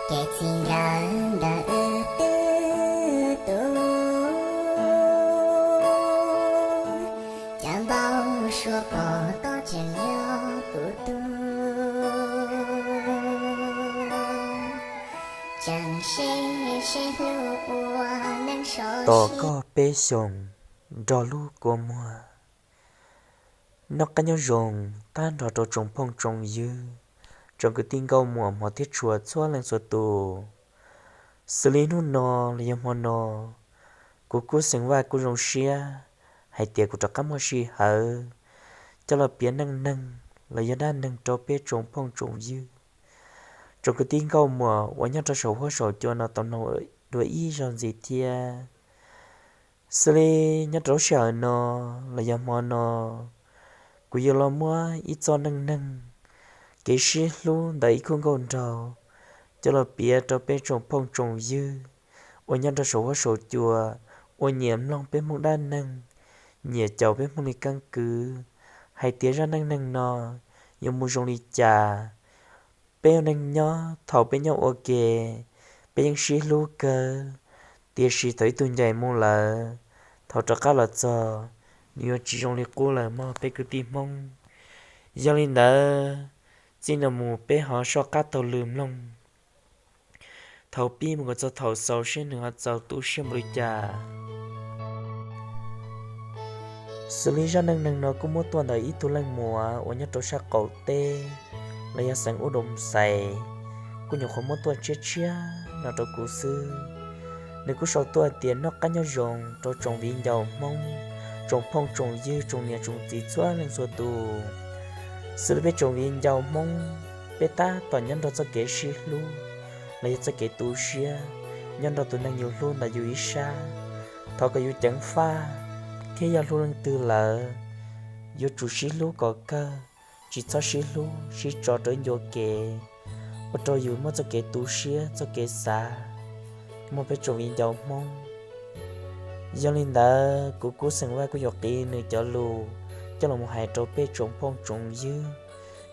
Kev txij nkawm ntawm wb twb tu, cas npau suav pom koj tseem yog kuv tug, tseem sib sib hlub ua neej saud. Tos koj peb xyoos nrog lub kua muag. Noj qab nyob zoo tag nrho rau tsoom phooj tsoom ywg, tsoom kwv tij nkauj muam hmov thiab tshua txhua leej txhua tus. Xws li hnub no los yog hmo no, kuv Kub Xeem Vaj kuj zoo siab hais tias kuv rov qab muaj sij hawm coj los piav neej neeg los yog dab neeg rau peb tsoom phooj tsoom ywg, tsoom kwv tij nkauj muam uas nyob rau saum huab saum cua no tau mloog dua ib zaug ntxiv thiab. Xws li nyob rau lub sij hawm no los yog hmo no, kuv yuav los muab ib txoj neej neeg kev sib hlub ntawm ib khub nkauj nraug coj los piav rau peb tsoom phooj tsoom ywg uas nyob rau saum huab saum cua, uas nyiam mloog peb Hmoob dab neeg, nyiam caum peb Hmoob li keeb kwv, hais tias zaj neej neeg no yuav mus zoo li cas. Peb ua neej nyob, thaum peb nyob ua ke, peb yeej sib hlub kawg, tiam sis thaum ib tug ncaim mus lawm, thaum rov qab los txog, nws yuav tsis zoo li qub lawm mog peb kwv tij Hmoob. Yog li ntawd, txij no mus peb ho soj qab taug lw mloog. Thaum pib mus kom txog thaum xaus seb nws ho txaus tu siab npaum li cas. Xws li zaj neej neeg no kuj muab tuaj ntawm ib tug leej muam uas nyob rau sab qaum teb los yog xeev Ub Doo Xais, kuj nyuam qhuav muab tuaj tshiab tshiab no rau kuv xwb. Nws kuj sau tuaj hais tias noj qab nyob zoo rau tsoom viv ncaus Hmoob, tsoom phooj tsoom ywg, tsoom niam tsoom txiv txhua leej txhua tus. Xws li peb tsoom viv ncaus Hmoob, peb tab tom nyob nrog txoj kev sib hlub los yog txoj kev tu siab, nyob nrog tus neeg yus hlub ntawm yus ib sab. Thov kom yus ceev faj thiab yog hlub leej twg lawm, yuav tsum sib hlub kom kawg, tsis txhob sib hlub sib tso rau ib ncua kev, ua rau yus muaj txoj kev tu siab txoj kev xav mog peb tsoom viv ncaus Hmoob. Yog li ntawd kuv Kub Xeem Vaj kuj yuav qiv nws cov lus coj los mus hais rau peb tsoom phooj tsoom ywg,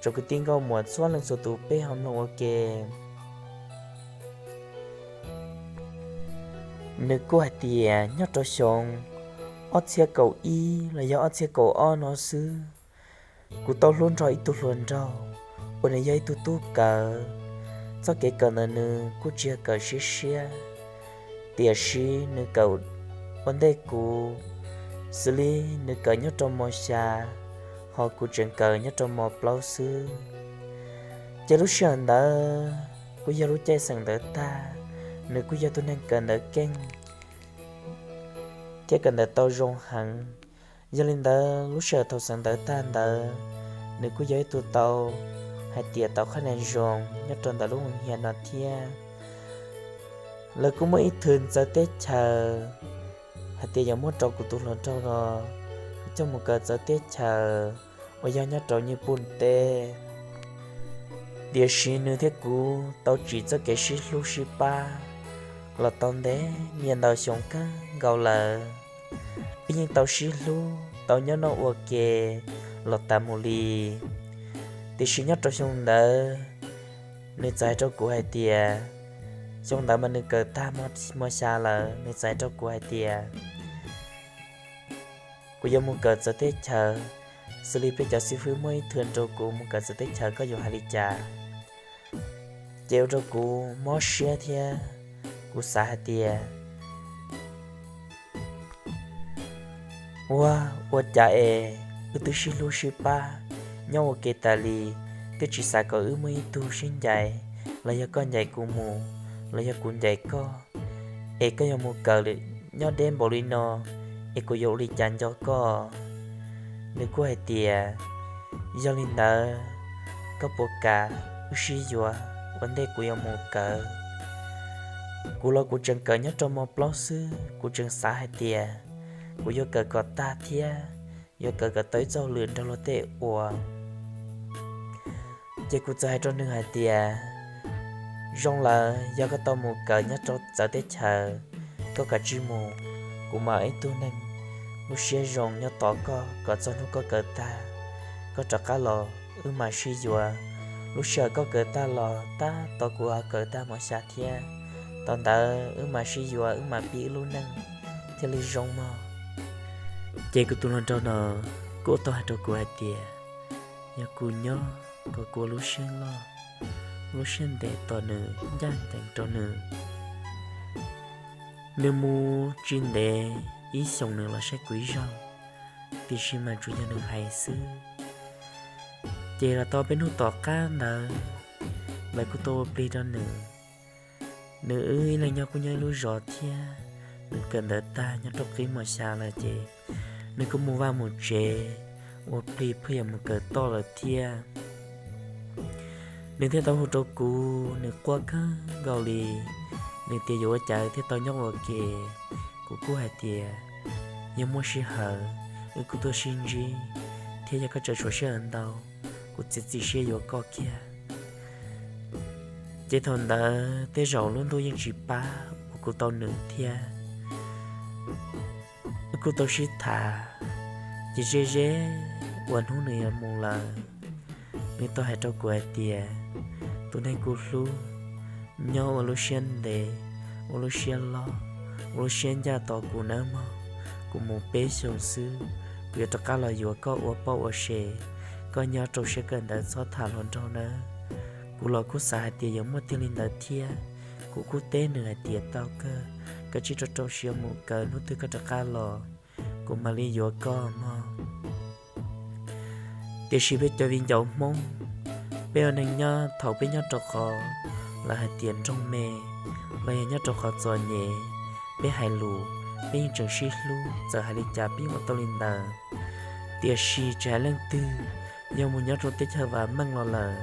tsoom kwv tij nkauj muam txhua leej txhua tus peb ho mloog ua ke. Nws kuj hais tias nyob rau xyoo ob txhiab kaum ib los yog ob txhiab kaum ob no xwb, kuv tau hlub nrog ib tug hluas nraug uas nws yog ib tug tub kawm. Txoj kev kawm ntawm nws kuj tsis yog kawm siab siab, tiam sis nws kawm ua ntej kuv, xws li nws kawm nyob rau mos xya, ho kuv tseem kawm nyob rau mos plaub xwb. Ces lub sij hawm ntawd kuj yog lub caij xeem ntawv tag, nws kuj yog tus neeg kawm ntawv keej thiab kawm ntawv tau zoo heev. Yog li ntawd lub sij hawm thaum xeem ntawv tag ntawd, nws kuj yog ib tug tau hais tias tau qhab nias zoo nyob rau ntawm lub hoo hias no thiab. Lawv kuj muaj ib thwm txawv teb chaws hais tias yuav muab rau kuv tus hluas nraug no coj mus kawm txawv teb chaws uas yog nyob rau Nyij Pooj teb. Tiam sis nws thiab kuv tau tsim txoj kev sib hlub sib pab los tau ntev niaj ntau xyoo kawg nkaus lawm. Wb yeej tau sib hlub tau nyob noj ua ke los tas mus li. Tiam sis nyob rau xyoo ntawd, nws txawm hais rau kuv hais tias, xyoo ntawd mas nws kawm tag mos xya lawm, nws txawm hais rau kuv hais tias kuv yuav mus kawm txawv teb chaws, xws li peb cov xib fwb muaj ib thwm rau kuv mus kawm txawv teb chaws, koj yuav hais li cas? Ces ua rau kuv mob siab thiab kuv xav hais tias, ua, ua cas es wb twb sib hlub sib pab nyob ua ke tas li, twb tsis xav kom wb muaj ib tug sib ncaim, los yog koj ncaim kuv mus, los yog kuv ncaim koj, es koj yuav mus kawm nyob deb npaum li no, es kuv yuav ua li cas nco koj? Nws kuj hais tias, yog li ntawd, koj puas kam wb sib yuav ua ntej kuv yuav mus kawm? Kuv los kuv tseem kawm nyob rau mos plaub xwb, kuv tseem xav hais tias kuv yuav kawm kom tag thiab yuav kawm kom tau ib txoj hauj lwm nrog luag tej ua. Ces kuv txawm hais rau nws hais tias, zoo lawm, yog koj tau mus kawm nyob rau txawv teb chaws, koj kav tsij mus, kuv mam ib tug neeg lub siab zoo nyob tos koj kom txog hnub koj kawm tag, koj rov qab los wb mam sib yuav. lub sij hawm koj kawm tag los tab tom kuv ho kawm tag mos xya thiab. Thaum ntawd wb mam sib yuav, wb mam pib wb lub neej thiaj li zoo mog. Ces kuv tus hluas nraug no kuj tau hais rau kuv hais tias yog kuv nyob kom kuv ua lub siab loj, lub siab ntev tos nws, ncaj ncees rau nws. Nws mus tsis ntev ib xyoos nws los saib kuv ib zaug, tiam sis mas tsuas yog nws hais xwb. Ces los tau peb hnub tom qab ntawd, lawv kuj tau ua plig rau nws. Nws wb ib leeg nyob kuj nyob ib lub zos thiab, nws kawm ntawv tag nyob rau qib mos xya lawm ces nws kuj mus vaj mus tsev, ua plig pheej yuav mus kawm toj lawm thiab. Nws thiaj tau hu rau kuv, nws quaj kawg nkaus li. Nws tias yuav ua cas thiaj tau nyob ua ke. Kuv kuj hais tias yog muaj sij hawm wb kuj tuaj sib ntsib, thiab yog koj tseem tshuav sij hawm ntau, kuv txiav txim siab yuav koj kiag. Ces thaum ntawd tej zaum lub ntuj yeej tsis pab uas kuv tau nws thiab. Wb kuj tau sib tham, ces ze ze uas hnub nws yuav mus lawm, nws tau hais rau kuv hais tias, tus neeg kuv hlub, nyob ua lub siab ntev, ua lub siab loj, ua lub siab ncaj tos kuv nawb mog. Kuv mus peb xyoos xwb, kuv yuav rov qab los yuav koj ua poj ua sev. Koj nyob rau siab kawm ntawv txhob tham hluas nraug nawb. Kuv los kuj xav hais tias yuav muaj tiag li ntawd thiab. Kuv kuj teb nws hais tias tau kawg, koj cia li rau rau siab mus kawm, hnub twg koj rov qab los kuv mam li yuav koj mog. Tiam sis peb cov viv ncaus Hmoob, peb ua neeg nyob thaum peb nyob rau qhov lawv hais tias nroog me, los yog nyob rau qhov txom nyem, peb hais lus, peb yeej tseem sib hlub, txawm hais li cas peb yeej ua tau li ntawd. Tiam sis tsis hais leej twg, yog mus nyob rau teb chaws vam meej los lawm,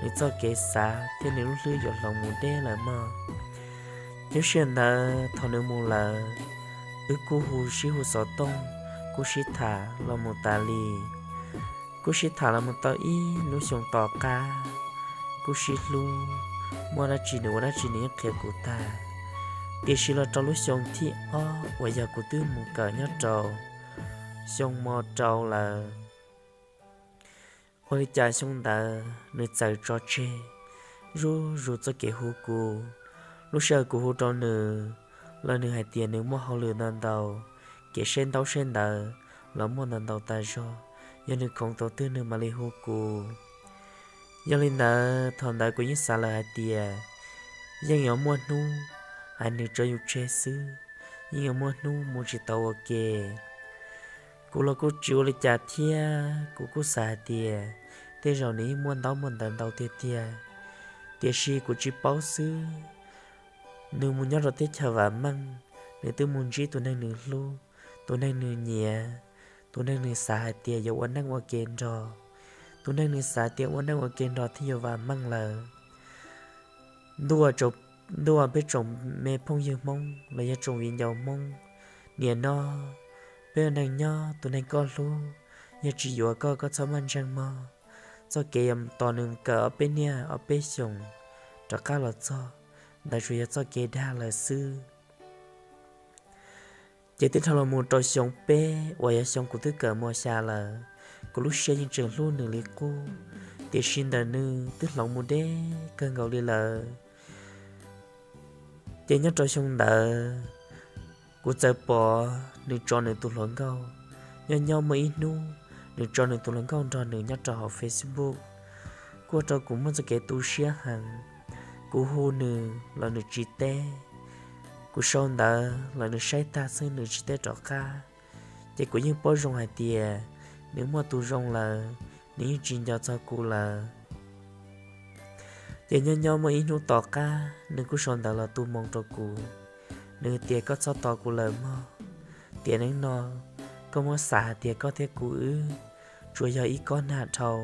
nws txoj kev xav thiab nws lub hlwb yuav hloov mus deb lawm mog. Lub sij hawm ntawd thaum nws mus lawm, wb kuj hu sib hu xov tooj, kuj sib tham los mus tas li. Kuj sib tham los mus tau ib lub xyoo tom qab, kuj sib hlub, muaj dab tsi nws ua dab tsi nws yeej qhia kuv tag. Tiam sis los rau lub xyoo thib ob uas yog kuv twb mus kawm nyob rau xyoo mo rau lawm, ua li cas xyoo ntawd nws txawm tso tseg zuj zus txoj kev hu kuv. Lub sij hawm kuv hu rau nws los nws hais tias nws muaj hauj lwm ntau ntau, kev saib ntaub saib ntawv los muaj ntau ntau tas zog, yog nws khoom tau twg nws mam li hu kuv. Yog li ntawd thaum ntawd kuv yeej xav lawm hais tias yeej yuav muaj hnub es nws tso yus tseg xwb, yeej yuav muaj hnub mus tsis tau ua ke. Kuv los kuj tsis ua li cas thiab, kuv kuj xav hais tias tej zaum nws yeej muaj ntaub muaj ntawv ntau tiag tiag, tiam sis kuv tsis paub xwb. Nws mus nyob rau teb chaws vam meej, nws twb mus ntsib tus neeg nws hlub, tus neeg nws nyiam, tus neeg nws xav hais tias yuav ua neej ua ke nrog, tus neeg nws xav tias ua neej ua ke nrog thiaj yuav vam meej lawm. Ntuj ua peb tsoom me phooj ywg Hmoob los yog tsoom viv ncaus Hmoob, nim no peb ua neeg nyob, tus neeg koj hlub yog tsis yuav koj, koj txhob maj ntseeg mog. Txoj kev yuav tos nws kawm ob peb niaj ob peb xyoos rov qab los txog, ntawd tsuas yog txoj kev dag lawm xwb. Ces twb dhau los mus rau xyoo peb uas yog xyoo kuv twb kawm mos xya lawm, kuv lub siab yeej tseem hlub nws li qub, tiam sis ntawm nws twb hloov mus deb kawg nkaus li lawm. Ces nyob rau xyoo ntawd, kuv txawm pom nws tso nws tus hluas nkauj. Nyob nyob muaj ib hnub nws tso nws tus hluas nkauj nrog nws nyob rau hauv Facebook, kuj ua rau kuv muaj txoj kev tu siab heev. Kuv hu nws los nws tsis teb, kuv sau ntawv los nws saib tag xwb nws tsis teb rov qab. Ces kuv yeej paub zoo hais tias nws muaj tus zoo lawm, nws yeej tsis nco txog kuv lawm. Ces nyob nyob muaj ib hnub tom qab nws kuj sau ntawv los tu moo rau kuv. Nws tias koj txhob tos kuv lawm mog. Tiam neej no koj muab xav hais tias koj thiab kuv wb tsuas yog ib kob nag dhau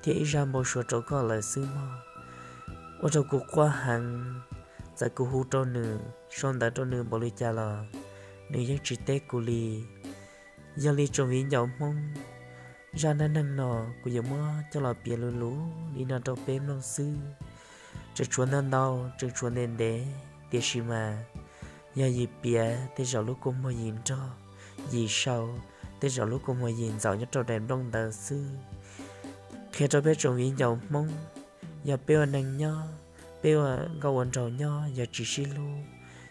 thiab ib zaj npau suav rau koj lawm xwb mog. Ua rau kuv quaj heev, txawm kuv hu rau nws, sau ntawv rau nws npaum li cas los nws yeej tsis teb kuv li. Yog li tsoom viv ncaus Hmoob, zaj dab neeg no kuv yuav muab coj los piav lus lus li no rau peb mloog xwb. Tseem tshuav ntau ntau, tseem tshuav ntev ntev, tiam sis mas yog yim piav tej zaum lub kua muag yim nrog, yim sau tej zaum lub kua muag yim ntxaum nyob rau daim nplooj ntawd xwb. Qhia rau peb tsoom viv ncaus Hmoob, Yog peb ua neeg nyob, peb ua nkauj ua nraug nyob, yog tsis sib hlub,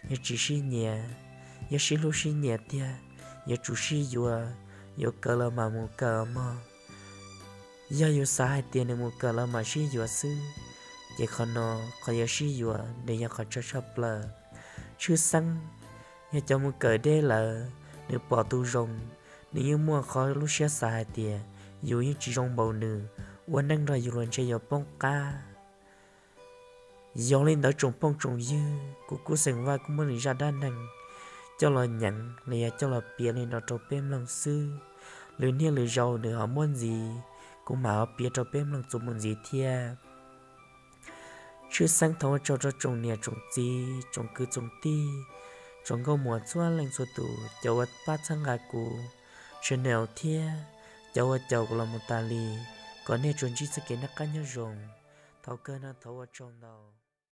yog tsis sib nyiam, yog sib hlub sib nyiam tiag, yuav tsum sib yuav, yuav kawm los mas mus kawm mog. Yog yus xav hais tias nws mus kawm los mas sib yuav xwb, ces qhov no, qhov yuav sib yuav nws yog qhov tsawg tshaj plaws. Tshwj xeeb, yog cov mus kawm deb lawm, nws pom tus zoo, nws yeej muaj qhov lub siab xav hais tias yus yeej tsis zoo npaum nws, ua neej nrog yus los ntshe yuav poob qab. Yog li ntawd tsoom phooj tsoom ywg, kuv Kub Xeem Vaj kuj muab nws zaj dab neeg coj los nyeem los yog coj los piav li no rau peb mloog xwb. Lwm niaj lwm zaus nws ho muab ntxiv, kuv mam ho piav rau peb mloog txuas mus ntxiv thiab. Tshwj xeeb thov ua tsaug rau tsoom niam tsoom txiv, tsoom kwv tsoom tij, tsoom nkauj muam txhua leej txhua tus, cov uas pab txhawb nqa kuv channel thiab cov uas caum kuv los mus tas li, kom nej tsuas ntsib txoj kev noj qab nyob zoo. Thaum kawg no thov ua tsaug ntau.